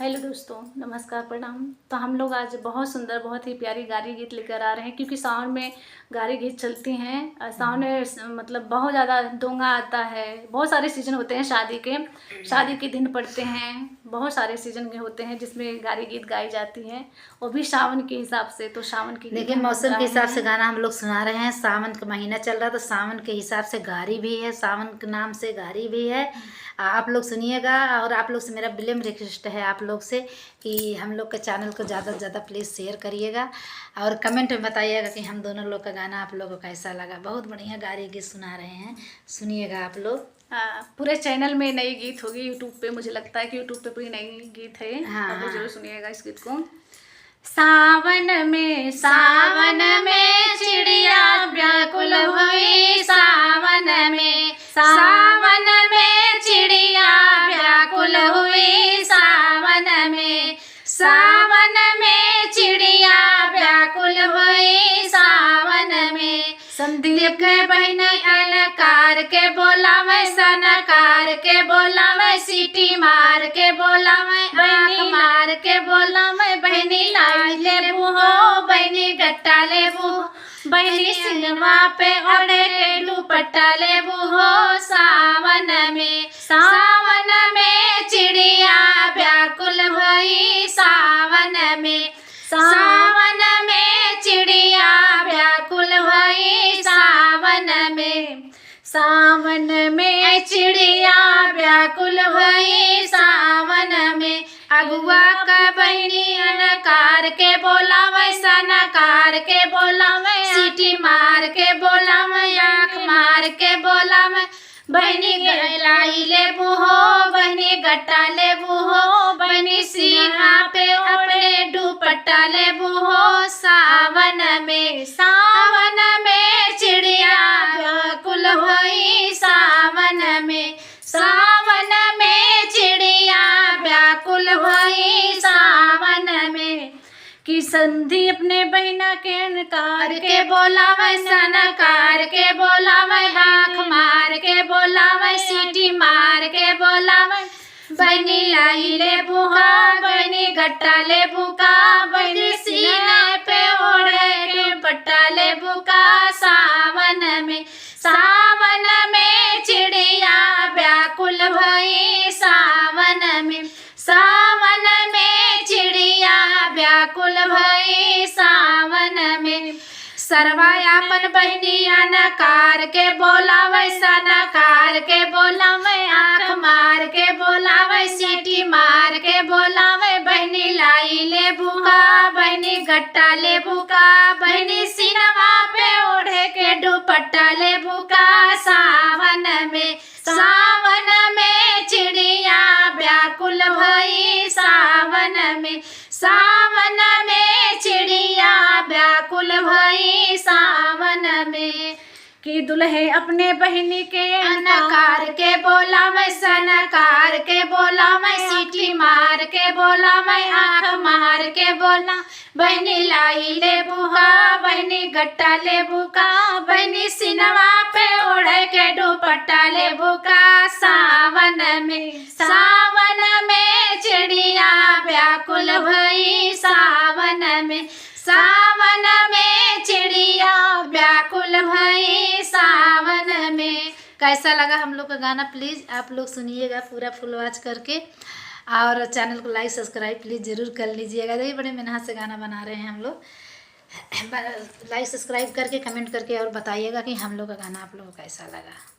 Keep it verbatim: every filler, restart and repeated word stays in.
हेलो दोस्तों, नमस्कार, प्रणाम। तो हम लोग आज बहुत सुंदर, बहुत ही प्यारी गारी गीत लेकर आ रहे हैं, क्योंकि सावन में गारी गीत चलती हैं और सावन में स-, मतलब बहुत ज़्यादा दोंगा आता है, बहुत सारे सीजन होते हैं शादी के, शादी के दिन पड़ते हैं, बहुत सारे सीजन के होते हैं जिसमें गारी गीत गाई जाती है, वो भी सावन के हिसाब से। तो सावन के गीत देखिए, हम मौसम के हिसाब से गाना हम लोग सुना रहे हैं। सावन का महीना चल रहा, तो सावन के हिसाब से गारी भी है, सावन के नाम से गारी भी है। आ, आप लोग सुनिएगा। और आप लोग से मेरा विनम्र रिक्वेस्ट है आप लोग से कि हम लोग के चैनल को ज़्यादा से ज़्यादा प्लीज शेयर करिएगा और कमेंट में बताइएगा कि हम दोनों लोग का गाना आप लोग को कैसा लगा। बहुत बढ़िया गारी गीत सुना रहे हैं, सुनिएगा आप लोग। हाँ, पूरे चैनल में नई गीत होगी यूट्यूब पे। मुझे लगता है कि यूट्यूब पे पूरी नई गीत है। हाँ, आप लोग हाँ। जरूर सुनिएगा इस गीत को। सावन में, सावन में चिड़िया व्याकुल हुई, सावन में, सावन में चिड़िया व्याकुल हुई, सावन में, सावन में चिड़िया व्याकुल हुई, सावन में। संदीप के बहिनी अनकार के बोलावे, सनकार के बोलावे, सीटी मार के बोलावे, आँख मार के बोलावे, बहिनी लाई लेबू हो, बहिनी गट्टा लेबू हो, बहिनी सिनवा पे ओढ़े के दुपट्टा लेबू हो, सावन में, सावन में चिड़िया व्याकुल भई, सावन में, सावन में चिड़िया व्याकुल भई, सावन में, सावन में चिड़िया व्याकुल भई, सावन में। अगुआ का बहिनी अनकार के बोलावे, सनकार के बोलावे, सीटी मार के बोलावे, आँख मार के बोलावे, बहिनी गलाई लेबू हो, बहिनी गट्टा लेबू हो, बहिनी सीना पे अपने दुपट्टा लेबू हो, सावन में, सावन में चिड़िया व्याकुल होई, सावन में, सावन में चिड़िया व्याकुल होई, सावन में। कि संदीप ने बहिना के अनकार के बोलावे, सनकार के बोलावे, आँख मार के बोलावे, सीटी मार के बोलावे, बहिनी लाई लेबू का, बहिनी गट्टा लेबू का, बहिनी सीना पे ओढ़े के दुपट्टा लेबू का, सावन में, सावन में चिड़िया व्याकुल भई, सावन में, सावन में चिड़िया व्याकुल भई, सावन में। सरवा आपन बहिनी अनकार के बोलावे, सनकार के बोलावे, आँख मार के बोलावे, सीटी मार के बोलावे, बहिनी लाई लेबू का, बहिनी गट्टा लेबू का, बहिनी सिनवा पे ओढ़े के दुपट्टा लेबू का, सावन में, सावन में चिड़िया व्याकुल भई, सावन में, सावन में चिड़िया व्याकुल भई, सावन में। कि दुल्हे अपने बहिनी के अनकार के बोलावे, सनकार के बोलावे, सीटी मार के बोलावे, आँख मार के बोला, बहिनी लाई लेबू का, बहिनी गट्टा लेबू का, बहिनी सिनवा पे ओढ़े के दुपट्टा लेबू का, सावन में, सावन में चिड़िया व्याकुल भई, सावन में, सावन में चिड़िया व्याकुल भई, सावन में। कैसा लगा हम लोग का गाना, प्लीज आप लोग सुनिएगा पूरा फुल वॉच करके, और चैनल को लाइक सब्सक्राइब प्लीज जरूर कर लीजिएगा। देखिए, बड़े मेहनत से गाना बना रहे हैं हम लोग। लाइक सब्सक्राइब करके, कमेंट करके और बताइएगा कि हम लोग का गाना आप लोग को कैसा लगा।